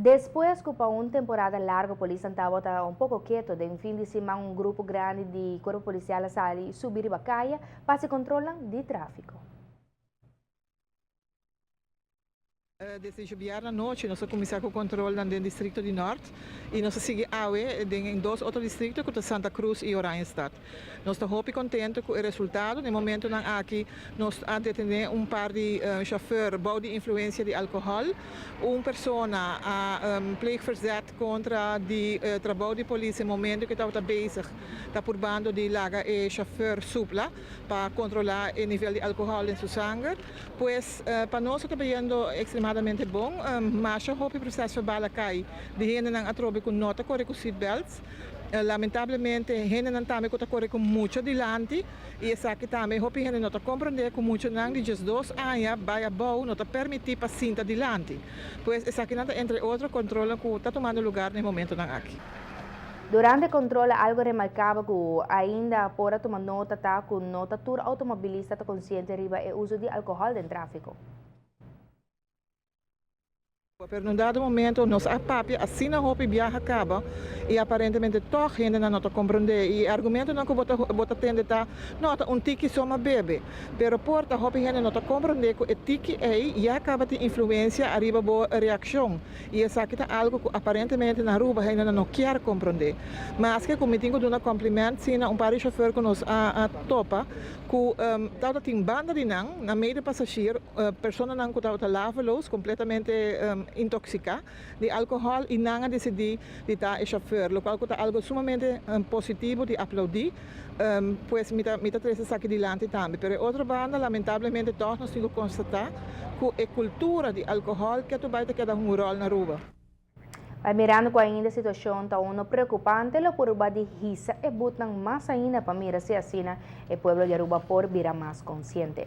Despues ku pa un temporada largo polisnan tabata un poko keto, den fin di siman un grupo grandi di Cuerpo Policial a sali subi riba kaya pa hasi kontrolnan di tráfiko. Desde djobièrnè anochi nos a kuminsá ku kontrolnan den distrikto di Nòrt i nos a sigui awe den dos otro distrikto ku ta Santa Cruz i Oranjestad. Nos ta hopi kontentu ku e resultado. Den momentunan aki nos a detené un par di shofèr bou di influensia di alkohòl. Un persona a pleeg verzet kontra di trabou di polis e momentu ku e tabata bezig ta purbando di laga e shofèr supla pa kontrolá e nivel di alkohòl den su sanger. Pues pa nos a ta bayendo ekstremadamente bon. Masha hopi proces verbal a kai di hendenan atrobe ku no ta kore ku seatbelts. Lamentablemente hendenan tambe ku ta kore ku mucha dilanti i esaki tambe hopi hende no ta komprondé ku muchanan di 12 aña bai abou no ta permití pa sinta dilanti. Pues esakinan ta entre otro kontrolnan ku ta tumando lugar na e momentonan aki. Durante kontrol algo remarkabel ku ainda por a tuma nota ta ku no ta tur outomobilista ta konsiente riba e uso di alkohòl den tráfiko. Pero na un dado momento nos a papia asina hopi biaha caba y aparentemente toch hendenan no ta comprende y e argumentonan cu bo ta bo ta tende ta, no, ta un tiki so m'a bebe. Pero por ta hopi hende no ta comprende cu e tiki ey ya caba tin influencia ariba bo reaccion y esaki ta algo cu aparentemente na Aruba hendenan no kier comprende. Maske cu mi tin cu duna compliment si na un par di chofer cu nos a a topa cu tabata tin banda di nan, na medio pasashier, Personanan ku tabata laveloos, kompletamente intoksiká di alkohòl i nan a disidí di ta e shofèr, lokual ku ta algu sumamente positivo di aploudí. Pues mi ta mi ta trese esaki dilanti tambe. Pero e otro banda lamentablemente tòg nos tin ku konstatá ku e kultura di alkohòl ketu bai ta keda hunga un ròl na Aruba. Bai mirando ku ainda e situashon ta uno preokupante lo purba di hisa e butnan mas ainda pa mira si asina e pueblo di Aruba por bira mas konsiente.